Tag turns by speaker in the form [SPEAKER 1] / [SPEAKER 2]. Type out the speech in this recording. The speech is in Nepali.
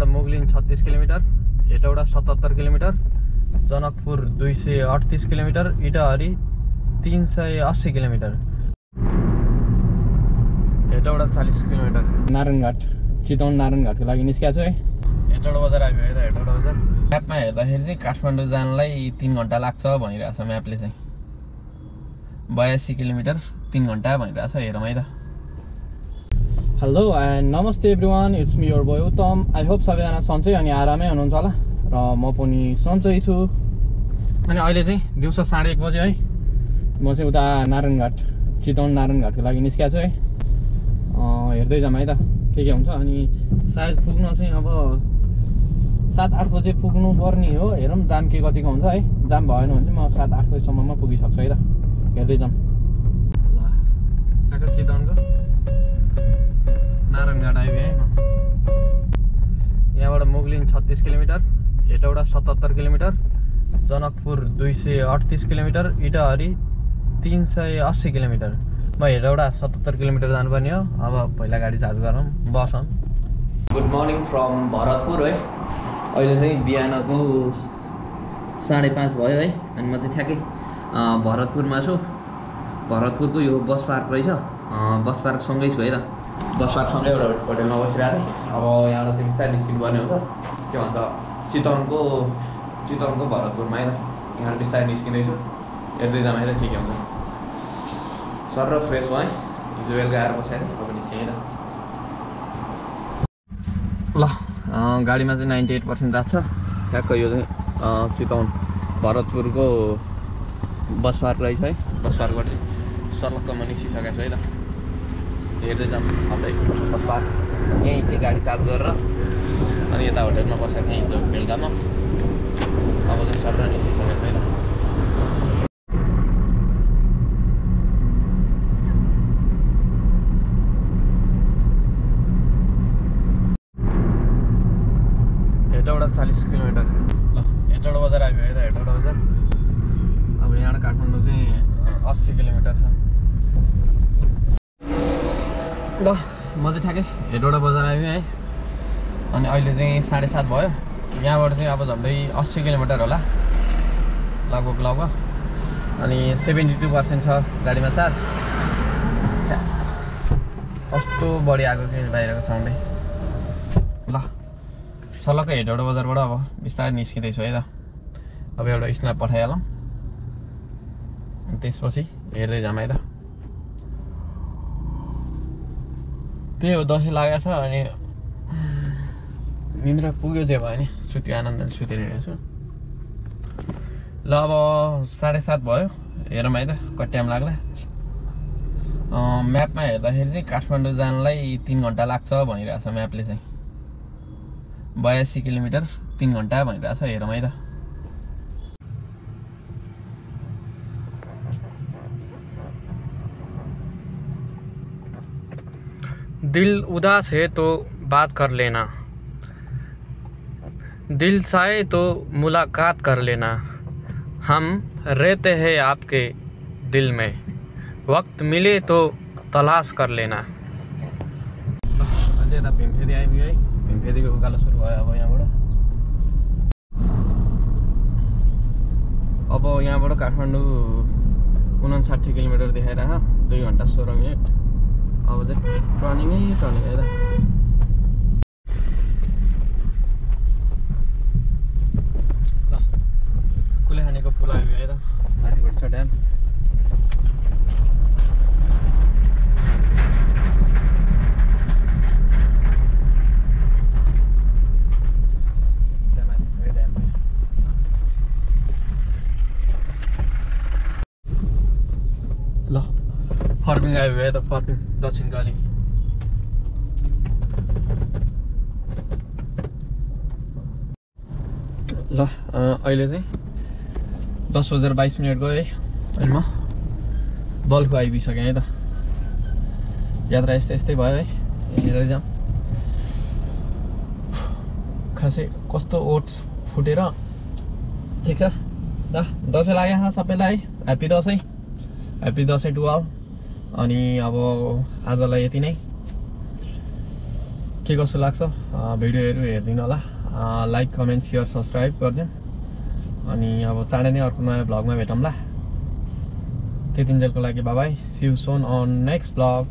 [SPEAKER 1] यहाँबाट Muglin 36 kilometre, Hetauda 77 kilometre, Janakpur 238 kilometre, Itahari 380 kilometre, Hetauda 40 kilometre. Narayanghat Chitwan नारायणघाटको लागि निस्किएको छु है। हेटौडा बजार आइयो है त। हेटौडा बजार म्यापमा हेर्दाखेरि चाहिँ काठमाडौँ जानलाई 3 घन्टा लाग्छ भनिरहेछ म्यापले चाहिँ। 82 किलोमिटर 3 घन्टा भनिरहेछ। हेरौँ है त। हेलो एन्ड नमस्ते everyone, it's me your boy Uttam. I hope सबैजना सन्चै अनि आरामै हुनुहुन्छ होला र म पनि सन्चै छु। अनि अहिले चाहिँ दिउँसो 1:30 बजे है। म चाहिँ उता नारायणघाट चितवन नारायणघाटको लागि निस्किएको छु है। हेर्दै जाऊँ है त के हुन्छ। अनि सायद पुग्न चाहिँ अब 7-8 बजे पुग्नु पर्ने हो। हेरौँ जाम के कतिको हुन्छ है। जाम भएन भने चाहिँ म 7-8 बजीसम्ममा पुगिसक्छु है त। हेर्दै जाऊँ। ल ठ्याक्क चितवनको नारायणघाट आइपुगेँ है। यहाँबाट Muglin 36 kilometre, Hetauda 77 kilometre, Janakpur 238 kilometre, Itahari 380 kilometre. म हेटौडा 77 किलोमिटर जानुपर्ने हो। अब पहिला गाडी चार्ज गरौँ, बसौँ। गुड मर्निङ फ्रम भरतपुर है। अहिले चाहिँ बिहानको 5:30 भयो है। अनि म चाहिँ ठ्याक्कै भरतपुरमा छु। भरतपुरको यो बस पार्क रहेछ। बस पार्कसँगै छु है त। बस पार्कसँगै एउटा होटेलमा बसिरहेको थिएँ। अब यहाँबाट चाहिँ बिस्तारै निस्किनुपर्ने हुन्छ। के भन्छ चितवनको भरतपुरमा है त। यहाँ बिस्तारै निस्किँदैछु। हेर्दै जाऊँ है त के हुन्छ। सर र फ्रेस भयो है। हिजो बेलुका आएर बसेर अब निस्केँ त। ल गाडीमा चाहिँ 98% जान्छ। ठ्याक्क यो चाहिँ चितवन भरतपुरको बस पार्क रहेछ है। बस पार्कबाट सर्लक्क म निस्किसकेको छु है त। हेर्दै जाऊँ हाम्रै बस पार्क। यहीँ चाहिँ गाडी चार्ज गरेर अनि यता होटेलमा बसेको थिएँ हिजो बेलुकामा। अब चाहिँ सर निस्किसकेको छु है त। हेटौडा 40 किलोमिटर। ल हेटौडा बजार आइपुग्यो है त। हेटौडा बजार अब यहाँबाट काठमाडौँ चाहिँ 80 किलोमिटर छ। ल म चाहिँ ठ्याक्कै हेटौडा बजार आइपुगेँ है। अनि अहिले चाहिँ 7:30 भयो। यहाँबाट चाहिँ अब झन्डै 80 किलोमिटर होला लगभग। अनि 72% छ गाडीमा चार्ज। कस्तो बढी आएको के बाहिरको साउन्डै। ल सल्लकै हेटौडा बजारबाट अब बिस्तारै निस्किँदैछु है त। अब एउटा स्न्याप पठाइहालौँ। त्यसपछि हेर्दै जाऊँ है त। त्यही हो दसैँ लागेको छ। अनि निन्द्रा पुग्यो जे भयो नि। सुत्यो आनन्दले सुतेर हिँडेको छु। ल अब 7:30 भयो। हेरौँ है त कति टाइम लाग्ला। म्यापमा हेर्दाखेरि चाहिँ काठमाडौँ जानलाई 3 घन्टा लाग्छ भनिरहेछ म्यापले चाहिँ। 82 किलोमिटर 3 घन्टा भनिरहेछ। हेरौँ है त। दिल उदास है तो बात कर लेना, दिल चाहे तो मुलाकात कर लेना, हम रहते हैं आपके दिल में, वक्त मिले तो तलाश कर लेना। अझै यता भीमफेदी आइपुग्यो है। भीमफेदीको उकालो सुरु भयो अब यहाँबाट। अब यहाँबाट काठमाडौँ 59 किलोमिटर देखाइरह। 2 घन्टा 16 मिनट। अब चाहिँ टर्निङ है त। ल कुलेखानीको पुल आइपुग्यो है त। माथिबाट छ ड्याम। ल फर्किङ आइपुग्यो है त। फर्किङ दक्षिणकाली। ल अहिले चाहिँ 10:22 गयो है। अनि म बल्खु आइपुगिसकेँ है त। यात्रा यस्तै भयो है। हेरेर जाऊँ। खासै कस्तो ओट्स फुटेर ठिक छ। ल दसैँ लागेको छ सबैलाई। Happy Dashain. Happy Dashain to all. अनि अब आजलाई यति नै। के कसो लाग्छ भिडियोहरू हेरिदिनु होला लाइक कमेन्ट सेयर सब्सक्राइब गरिदिउँ अनि अब चाँडै नै अर्को नयाँ भ्लगमा भेटौँला त्यतिन्जेलको लागि bye bye see you soon on next vlog